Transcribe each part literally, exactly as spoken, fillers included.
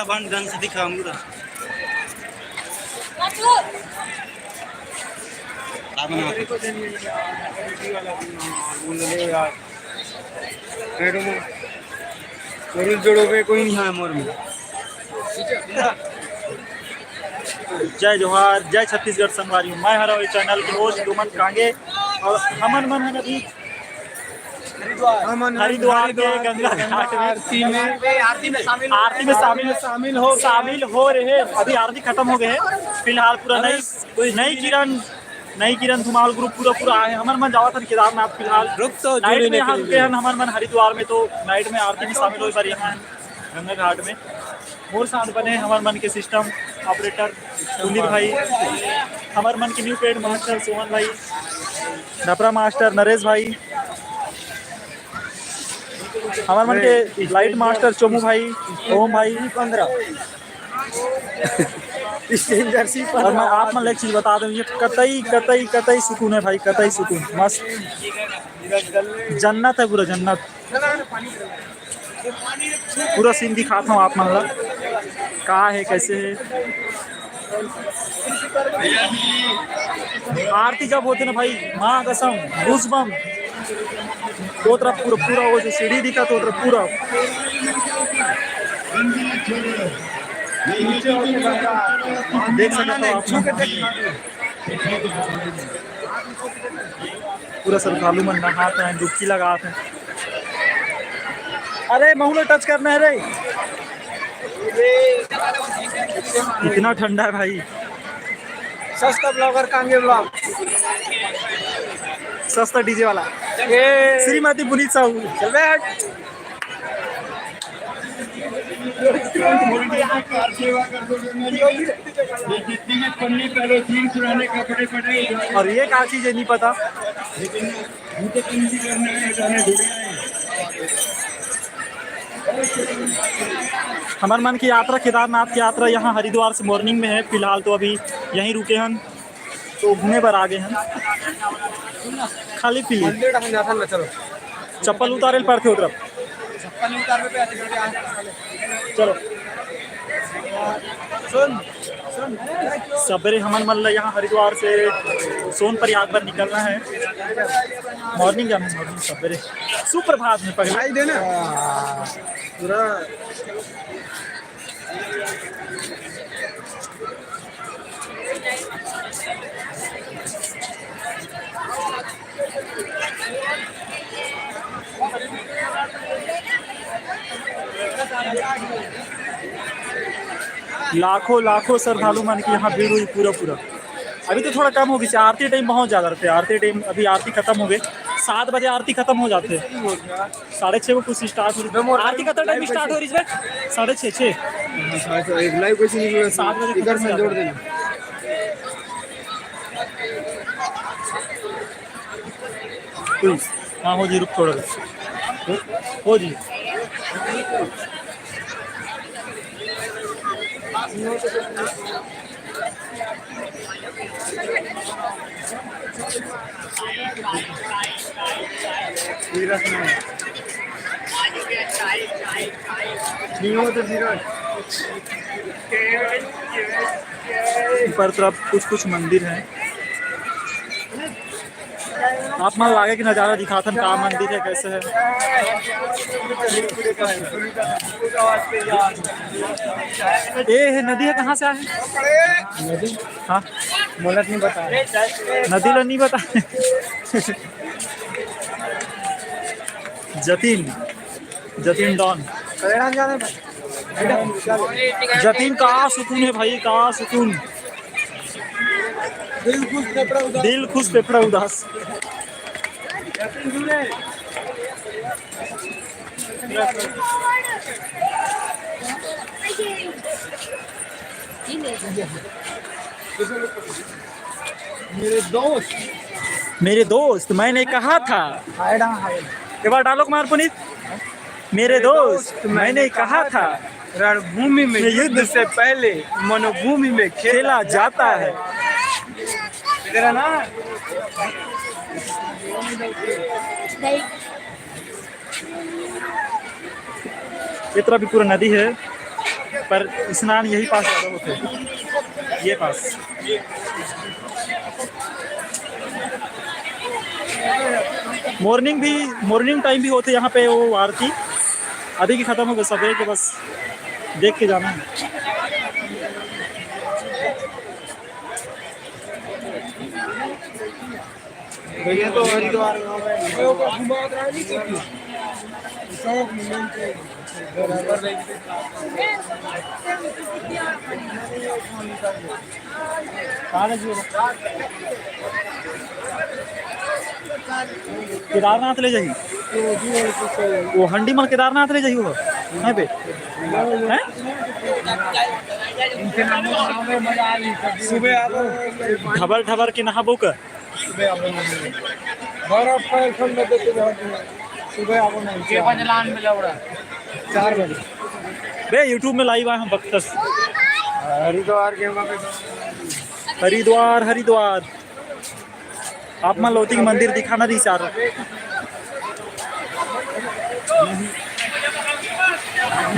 बन ढंग से दिखा मुड़ा। जोड़ो में कोई नहीं है मोर में। जय जोहार, जय छत्तीसगढ़ संगवारी, मैं हरा चैनल के होस्ट डोमन कांगे। और हमन मन हन अभी हरिद्वार के गंगा घाट में आरती में शामिल, आरती में शामिल, शामिल हो, शामिल हो रहे। अभी आरती खत्म हो गए है। फिलहाल पूरा नई, नई किरण, नई किरण धुमाल ग्रुप पूरा पूरा आए। हमन मन जावत हन केदारनाथ फिलहाल। रुक तो नाइट में यहाँ रुके हन हमन मन हरिद्वार में, तो नाइट में आरती में शामिल हो बार यहाँ गंगा घाट में। मोर साथ बने हमर मन के सिस्टम ऑपरेटर पुनीत भाई, हमर मन के न्यू पेड मास्टर सोहन भाई, डपरा मास्टर नरेश भाई, हमर मन के लाइट मास्टर चोमू भाई, ओम भाई, पंद्रह स्ट्रेंजर सी। और मैं आप मन ला एक चीज बता दूं, ये कतई कतई कतई सुकून है भाई, कतई सुकून, मस्त जन्नत है, पूरा जन्नत। पूरा सीन दिखाता हूँ आप मन ला, का है, कैसे है। आरती जब होते ना भाई, माँ कसम, घुस बम, तो तरफ पूरा, पूरा वो जो सीढ़ी दिखा, तो तरफ पूरा देख सकते हो आप। पूरा श्रद्धालु मन नहात हैं, डुबकी लगात हैं। अरे महू ला टच करना है रे, इतना ठंडा है भाई। सस्ता ब्लॉगर कांगे ब्लॉग, सस्ता डीजे वाला। श्रीमती पुनीत साहू, चल बे हट। और ये का चीज है, नहीं पता। हमर मन की यात्रा, केदारनाथ की यात्रा यहाँ हरिद्वार से मॉर्निंग में है। फिलहाल तो अभी यहीं रुके हन, तो घूमे बर आ गए हन। खाली पीली चप्पल उतारे ल पड़थे उतरब। चलो। सुन, सुन। सबेरे हमन मन ला यहाँ हरिद्वार से सोनप्रयाग बर निकलना है। मॉर्निंग जाना है, मॉर्निंग सबेरे, सुप्रभात में पहले। आई देना। पूरा लाखों लाखों श्रद्धालु मन के यहाँ भीड़ हुई पूरा पूरा। अभी तो थोड़ा कम हो गई, आरती टाइम बहुत ज्यादा रहते, आरती टाइम, अभी आरती खत्म हो गई, सात बजे आरती खत्म हो जाते हैं। साढ़े छः को कुछ स्टार्ट हो रही। आरती कतक टाइम स्टार्ट हो रही है? साढ़े छः, छः। हाँ, साढ़े छः। एक लाइव कैसे निकल रहा है? सात बजे इधर से जोड़ देना। हाँ, हो जी, रुक थोड़ा। हो जी। ऊपर तरफ कुछ कुछ मंदिर हैं। आप मन आगे के नजारा दिखाथन, का मंदिर है, कैसे है। ए है नदी है, कहाँ से आए? नदी? हाँ, मोला नहीं पता। नदी ला नहीं पता। जतिन, जतिन डॉन। जतिन, का सुकून है भाई, का सुकून। दिल खुश, फेफड़ा उदास। मेरे दोस्त, मेरे दोस्त, मैंने कहा था। एक बार डायलॉग मार पुनीत। मेरे दोस्त, मैंने कहा था, रणभूमि में युद्ध से पहले मनोभूमि में खेला जाता है। तेरा ना। इतना भी पूरा नदी है। पर स्नान यही पास ज्यादा होथे, ये पास। मॉर्निंग भी, मॉर्निंग टाइम भी होथे यहाँ पे वो आरती। अभी की खत्म हो गए, सवेरे के बस देख के जाना है। भैया तो हरिद्वार में हो गए। केदारनाथ ले जाही। वो हंडी मन केदारनाथ ले जाही वो। हैं बे? हैं? सुबह आप ढबर ढबर के नहाबो का। सुबह आप बर्फ है, ठंड में देते जाओ। सुबह आप के बजे लान मिला उड़ा? चार बजे। बे, YouTube में लाइव आए हम बख्तस। हरिद्वार के वहाँ पे। हरिद्वार, हरिद्वार। आप मन ला ओती के मंदिर दिखाना रही चार।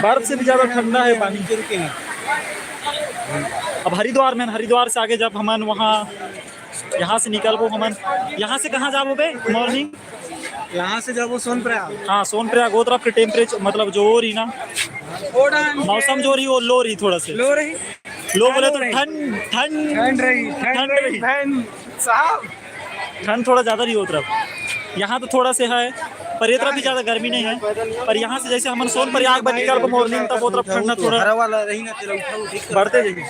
बर्फ से भी ज्यादा ठंडा है पानी। अब हरिद्वार में, हरिद्वार से आगे जब हमन वहाँ यहाँ से निकलबो हमन। यहाँ से कहाँ जाबो बे? मॉर्निंग यहाँ से जाबो सोनप्रयाग। हाँ, सोनप्रयाग। वो तरफ के टेम्परेचर, मतलब जो हो रही ना, मौसम जो हो रही, वो लो रही थोड़ा से। लो रही। लो बोले तो ठंड, ठंड, ठंड रही, ठंड ठंड रही, रही। ठंड साहब। ठंड थोड़ा ज्यादा रही वो तरफ। यहाँ तो थोड़ा से है, पर ये तरफ भी ज्यादा गर्मी नहीं है। पर यहाँ से जैसे हमन सोनप्रयाग बा निकलबो मॉर्निंग, तब वो तरफ ठंडा थोड़ा हरा वाला रही ना, तेरा उठाओ, ठीक कर। बढ़ते जाइए।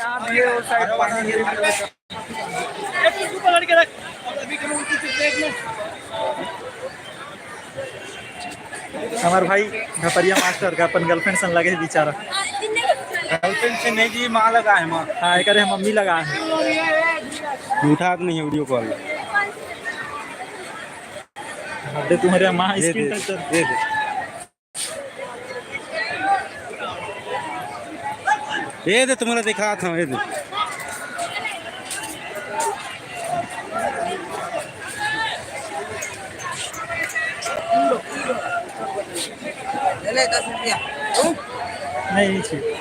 हमार भाई ढपरिया मास्टर का अपन गर्लफ्रेंड संग लगे है बेचारा। गर्लफ्रेंड से नहीं जी, माँ लगा है, माँ। हाँ, एक अरे मम्मी लगा है। उठा के नहीं है वीडियो कॉल। अबे तुम्हारे माँ ये स्क्रीन दे, टच कर। ये दे। ये दे, तुम्हारा दिखात हंव, ये दे। ले ले, दस रुपया। तू? नहीं, नहीं चाहिए।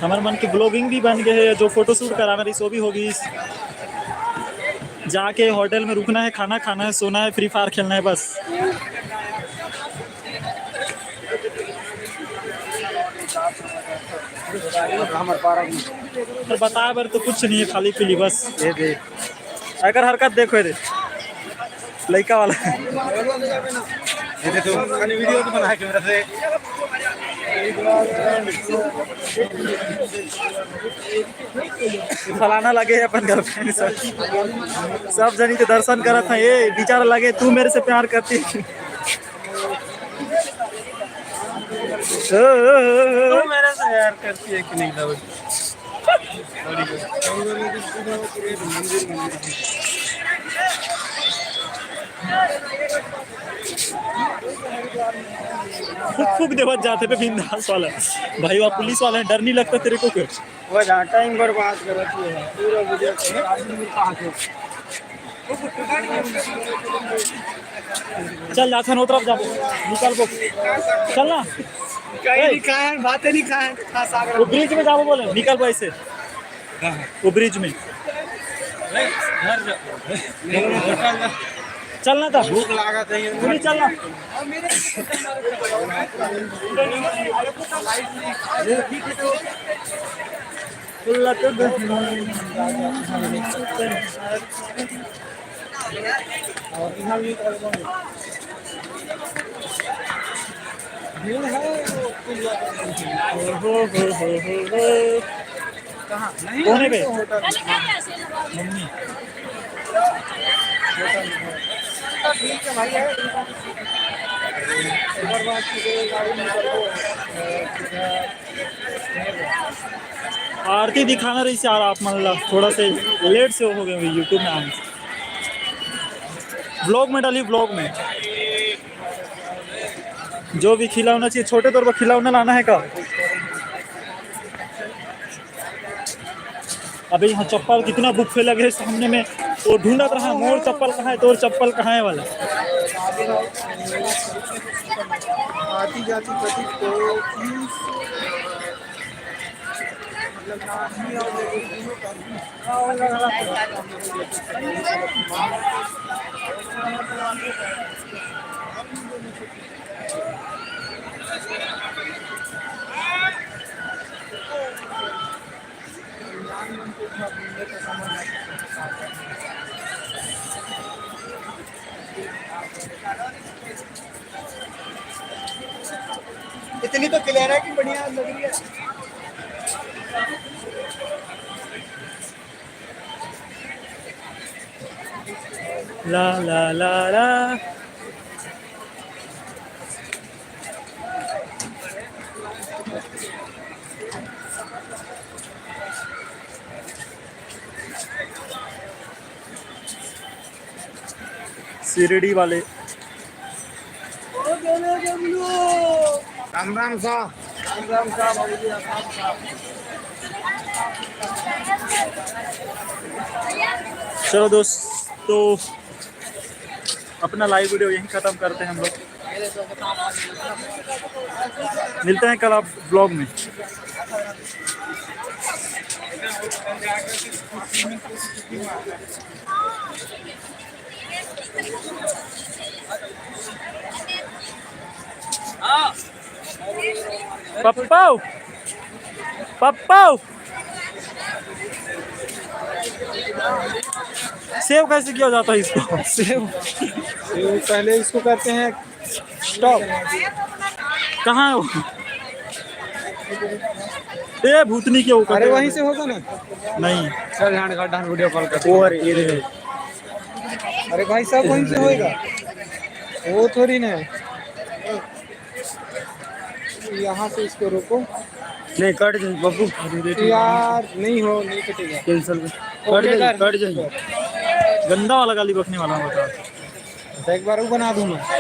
हमर मन के ब्लॉगिंग भी बन गए है, जो फोटोशूट कराना रही सो भी हो गई। जाके होटल में रुकना है, खाना खाना है, सोना है, फ्री फायर खेलना है बस। हमर पार्क में तो बताए बर तो कुछ नहीं है, खाली पीली बस। ये दे। एकर हरकत देखो रे, लइका वाला। ये देखो, खाली वीडियो तो बना के मेरा से। फलाना लगे है अपन गर्लफ्रेंड सब। सब जनी के दर्शन करत है। ये बेचारा लगे, तू मेरे से प्यार करती। तू मेरे से प्यार करती है कि नहीं, लव? फूक फूक देवत जाते पे बिंदास वाला। भाई, वहाँ पुलिस वाला है, डर नहीं लगता तेरे को क्या? वो जहाँ टाइम बर्बाद करत है, पूरा वीडियो को आदमी कहाँ से? चल, जाथन ओ तरफ जाबो, निकलबो। चल ना। कहीं ए। लिखा है, बातें लिखा है, खास आगरा। वो ब्रिज में जाबो बोले, निकलबो ऐसे। वो ब्रिज में। घर जा। चल ना तो। भूख लागत है। तू भी चल ना। कौन है बे? मम्मी। आरती दिखाना रही यार आप मन ला, थोड़ा से लेट से हो गए YouTube में आने। ब्लॉग में डाली, ब्लॉग में। जो भी खिलौना चाहिए, छोटे तौर पर खिलौना लाना है का? अबे यहाँ चप्पल कितना बुफे लगे है सामने में, वो ढूंढत रहा मोर चप्पल कहाँ है, तोर चप्पल कहाँ है वाला। आती जाती प्रति को तीस, मतलब, नानी और इतनी तो क्लियर है कि बढ़िया लग रही है। ला ला ला ला। शिरडी वाले। राम राम सा। राम राम सा, बाबूजी, राम राम सा। चलो दोस्तों, अपना लाइव वीडियो यहीं ख़त्म करते हैं हम लोग। मिलते हैं कल आप ब्लॉग में। पप्पा, पप्पा, सेव कैसे किया जाता है इसको? सेव, सेव पहले इसको करते हैं टॉप। कहाँ है वो? ए, भूतनी के ऊपर। अरे, वहीं से होगा ना? नहीं। चल, झाड़ घाट, धान वीडियो कॉल कर। वो अरे, ये देखो। अरे भाई साहब, वहीं से होएगा। वो थोड़ी ना है। यहाँ से इसको रोको। नहीं, कट जाए, बाबू। यार, नहीं हो, नहीं कटेगा। कैंसिल कर। कट ओके जाए, कर। कट जाए। गंदा वाला गाली बकने वाला होता है। तो एक बार वो बना दूँ मैं।